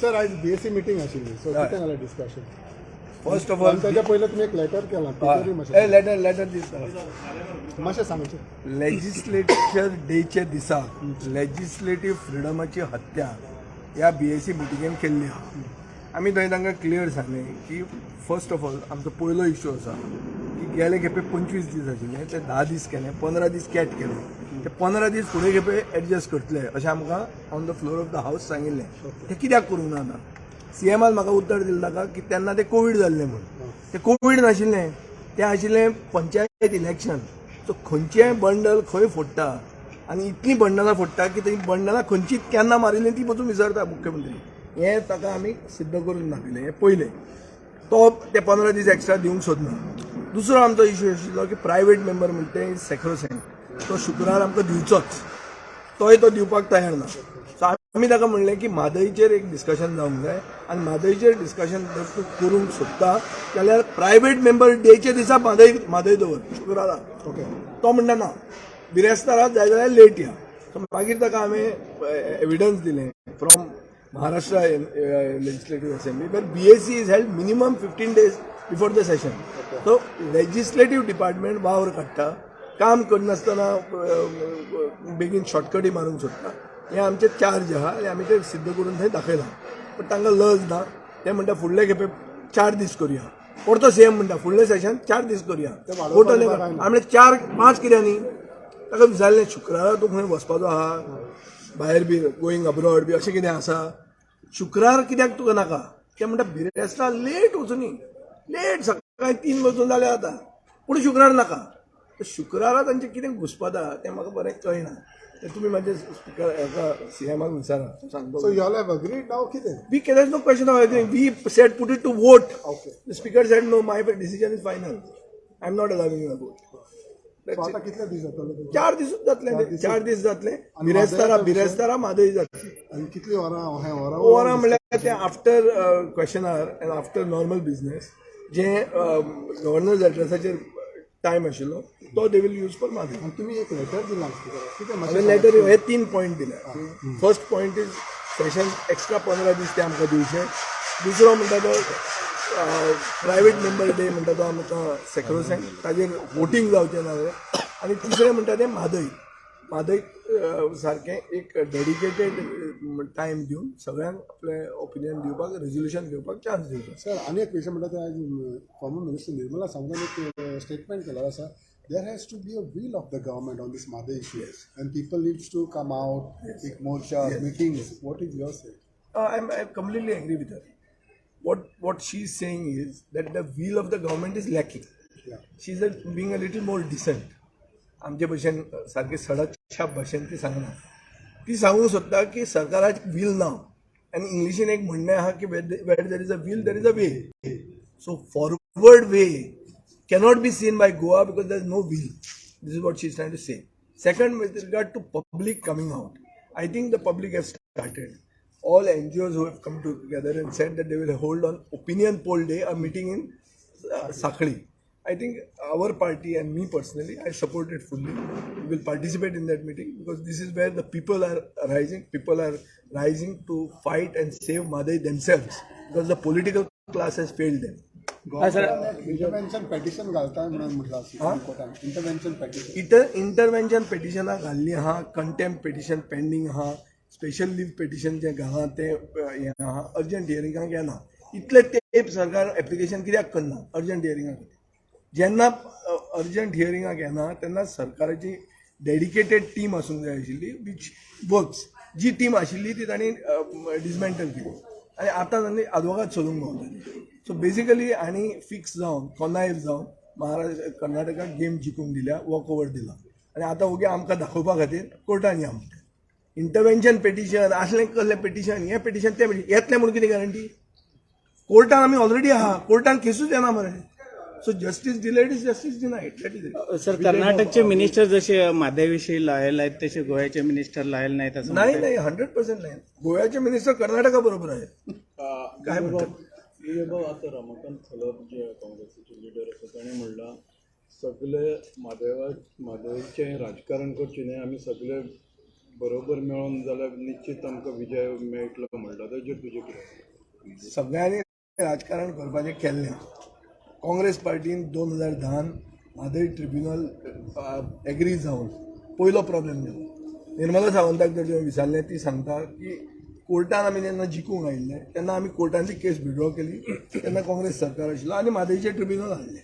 Sir, आयज BAC meeting आशिल्ली, so कितें जालें डिस्कशन? फर्स्ट ऑफ ऑल, ताच्या पयलीं तुमी एक लेटर केलां, तेचेरूय मातशें लेटर दिसता. मातशें सांगचें. लेजिस्लेचर डेच्या दिसा लेजिस्लेटीव फ्रिडमाची हत्या ह्या बीएसी मिटिंगेन केल्ली आहा. आमी थंय तांकां क्लियर सांगलें की फर्स्ट ऑफ ऑल, आमचो पयलो इशू आसा की गेले खेपे 25 दीस आशिल्ले, ते 10 दीस केले, 15 दीस कॅट केले. ते 15 दीस फुडें खेपे एडजस्ट करतले अशें आमकां on the floor of the house सांगिल्लें. ते कित्याक करूंक ना? आतां सीएमान म्हाका उत्तर दिलें ताका की तेन्ना ते कोवीड जाल्लें म्हूण. ते कोवीड नाशिल्लें, तें आशिल्लें पंचायत इलेक्शन. सो खंयचें बंडल खंय फोडटा आनी इतलीं बंडलां फोडटा की ती बंडलां खंयची केन्ना मारिल्लीं ती पसून विसरता मुख्यमंत्री. हें ताका आमी सिद्ध करून दाखयलें. हें पयलें, तो ते 15 दीस एक्स्ट्रा दिवंक सोदना. दुसरो आमचो इशू आशिल्लो की प्रायवेट मेंबर म्हणटा तें सेक्रोसेंक्ट, तो शुक्रार आमकां दिवचोच, तोय तो दिवपाक तयार ना. सो आमी ताका म्हणलें की म्हादयचेर एक डिस्कशन जावंक जाय आनी म्हादयचेर डिस्कशन जर तूं करूंक सोदता जाल्यार प्रायवेट मेंबर डेच्या दिसा म्हादय दवर शुक्रारा. तो म्हणटा, ना, बिरेस्तारा जाय जाल्यार लेट या. सो मागीर ताका हांवें एविडन्स दिलें from Maharashtra Legislative Assembly, where BAC is held minimum 15 days before the session. So legislative department वावर काडटा, काम करनासतना बेगीन शॉर्टकटी मारूंक सोदता. हे आमचे चार्ज आहा आनी आमी ते सिद्ध करून थंय दाखयलां, पण तांकां लज ना. ते म्हणटा, फुडले खेपे 4 दीस करुया. परतो सीएम म्हणटा, फुडले सेशन 4 दीस करुया. वाडोवपाक काय ना? आमी चार पांच कित्याक न्ही? ताका विचारलें, शुक्रारा तूं खंय वचपाचो आहा भायर बी, गोईंग अब्रॉड बी अशें कितें आसा, शुक्रार कित्याक तुका नाका? ते म्हणटा, बिरेस्तार लेट वचुनी, लेट सकाळी 3 वचून जाल्यार जाता, पूण शुक्रार नाका. तर शुक्रारा तांचें कितें घुसपता तें म्हाका बरें कळना. तें तुमी म्हाजे स्पिकर हेका सीएमाक विचारा, सांगतो. So you all have agreed now कितें? We there is no question of agreeing. We said put it to vote. The speaker said, "No, my decision is final. I am not allowing you a vote." So आतां कितले दीस जातले तुमकां? 4 दिसूच जातले, 4 दीस जातले. बिरेस्तारा. म्हादयचो? बिरेस्तारा म्हादय जातली. आनी कितली वरां हें वरां? वरां म्हणल्यार ते after question hour and after normal business, जे गव्हर्नर्स एड्रेसाचेर टायम आशिल्लो तो they will use for Mhadei. आनी तुमी एक लेटर दिलां स्पिकराक, कितें हांवें मातशें? लेटर हे तीन पॉयंट दिले. First point is session extra 15 दीस ते आमकां दिवचे. दुसरो म्हणटा तो प्रायवेट मेंबर डे म्हणटा तो आमकां सेक्रोसेंक्ट, ताजेर वोटींग जावचें ना जाल्यार. आनी तिसरें म्हणटा तें म्हादय, म्हादय सारकें एक डेडिकेटेड टायम दिवन सगळ्यांक आपलें ओपिनियन दिवपाक, रेजोल्युशन घेवपाक चान्स दिवचो. सर, आनी एक विशय म्हणटा ते आयज फॉर्मर मिनिस्टर निर्मला सावंतान एक स्टेटमेंट केलेलो आसा, there has to be a will of the government on this Mhadei issue and people needs to come out, एक मोर्चा, meetings. What is your say? I completely agree with her. What she's saying is that the will of the government is lacking. She's being a little more decent. आमचे भशेन सारके सडक छाप भाशेन ती सांगना. ती सांगूंक सोदता की सरकाराक will ना आनी इंग्लिशीन एक म्हणणें आहा की where there is a will, there is a way. So forward way cannot be seen by Goa because there is no will. This is what she is trying to say. Second, with regard to public coming out, I think the public has started. All NGOs who have come together and said that they will hold on opinion poll day a meeting in Sakli. I think our party and me personally, I support it fully. We will participate in that meeting because this is where the people are rising. People are rising to fight and save Mhadei themselves because the political class has failed them. Intervention petition घालता म्हणून म्हटलं supreme कोर्टान, intervention petition. Intervention पेटिशनां घाल्लीं आहा, contempt petition pending आहा, special leave petition जें घालां तें हें आहा, urgent हियरिंगाक येना. इतले तेंप सरकार एप्लिकेशन कित्याक करना अर्जंट हियरिंगा खातीर? जेन्ना अर्जंट हियरिंगाक येना तेन्ना सरकाराची डेडिकेटेड टीम आसूंक जाय आशिल्ली which works. जी टीम आशिल्ली ती तांणी डिसमेंटल केली आनी आतां तांणी आदवोगाद सोदूंक भोंवताली. सो बेसिकली आनी फिक्स जावन, कॉनायव जावन महाराष्ट्र कर्नाटकाक गेम जिखूंक दिल्या, वॉक ओवर दिला आनी आतां ओगी आमकां दाखोवपा खातीर कोर्टान या म्हणटा. इंटरव्हेन्शन पेटिशन, असलें कसलें पेटिशन, हें पेटिशन, तें पेटिशन येतलें म्हणून कितें गॅरंटी? कोर्टान आमी ऑलरेडी आहा, कोर्टान केसूच येना मरे. So justice delayed is justice denied, that is it. Sir, कर्नाटकचे मिनिस्टर जसे म्हादयविषयी लॉयल आहेत, तसे गोव्याचे मिनिस्टर लॉयल नाहीत असं नाही. म्हणताय. नाही, 100% नाही. गोव्याचे मिनिस्टर कर्नाटका बरोबर आहेत, काय म्हणतात? विजयबाब, आतां रमाकांत खलप जे काँग्रेसीचे लिडर आसा, ताणें म्हणलां, सगळे म्हादयवा म्हादयचें राजकारण करचें न्हय, आमी सगळे बरोबर मेळोन जाल्यार निश्चित आमकां विजय मेळटलो म्हणटा, ताजेर तुजें कितें? सगळ्यांनी राजकारण करपाचें केल्लें. काँग्रेस पार्टीन 2010न म्हादय ट्रिब्युनल एग्री जावन पयलो प्रॉब्लेम जालो. निर्मला सावंताक जर तुवें विचारलें, ती सांगता की कोर्टान आमी जेन्ना जिखूंक आयिल्ले तेन्ना आमी कोर्टांतली केस विड्रॉ केली. तेन्ना काँग्रेस सरकार आशिल्लो आनी म्हादयचें ट्रिब्युनल हाडलें.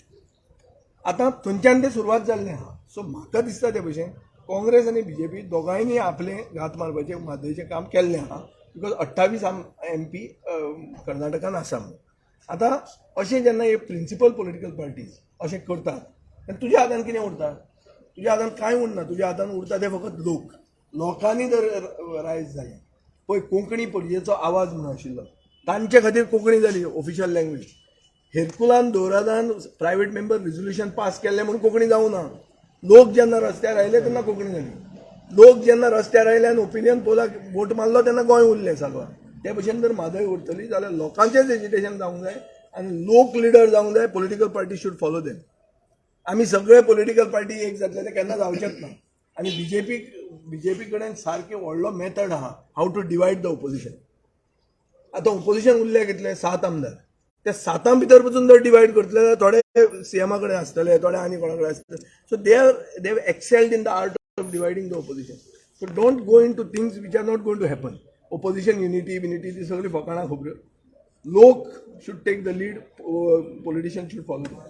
आतां थंयच्यान तें सुरवात जाल्लें आहा. सो म्हाका दिसता ते भशेन काँग्रेस आनी बीजेपी दोगांयनी आपलें घात मारपाचें म्हादयचें काम केल्लें आहा, because 28 आम एमपी कर्नाटकान आसा म्हणून. आतां अशें जेन्ना हे प्रिंसिपल पॉलिटिकल पार्टीज अशें करतात तेन्ना तुज्या हातान कितें उरता? तुज्या हातान कांय उरना. तुज्या हातान उरता ते फकत लोक. लोकांनी जर रायज जालें, पळय, कोंकणी परजेचो आवाज म्हणून आशिल्लो, तांचे खातीर कोंकणी जाली ऑफिशियल लँग्वेज. हेरकुलान दोरादान प्रायवेट मेंबर रिजोल्युशन पास केल्लें म्हणून कोंकणी जावं ना. लोक जेन्ना रस्त्यार आयले तेन्ना कोंकणी जाली. लोक जेन्ना रस्त्यार आयले आनी ओपिनियन पोलाक वोट मारलो तेन्ना गोंय उरलें साल्वार. ते भशेन जर म्हादय उरतली जाल्यार लोकांचेच एजिटेशन जावंक जाय आनी लोक लिडर जावंक जाय. Political party should follow them. आमी सगळे पॉलिटिकल पार्टी एक जातले ते केन्ना जावचेच ना. आनी बीजेपी कडेन सारकें व्हडलो मेथड आहा, how to divide the opposition. आतां ओपोजिशन उरले कितले? सात आमदार. त्या सातां भितर पसून जर डिवायड करतले जाल्यार थोडे सीएमा कडेन आसतले, थोडे आनी कोणा कडेन आसतले. So they have excelled in the art of dividing the opposition. So don't go into things which are not going to happen. Opposition unity बिनिटी ती सगळी फकाणां खबऱ्यो. लोक should take the lead, politician should follow.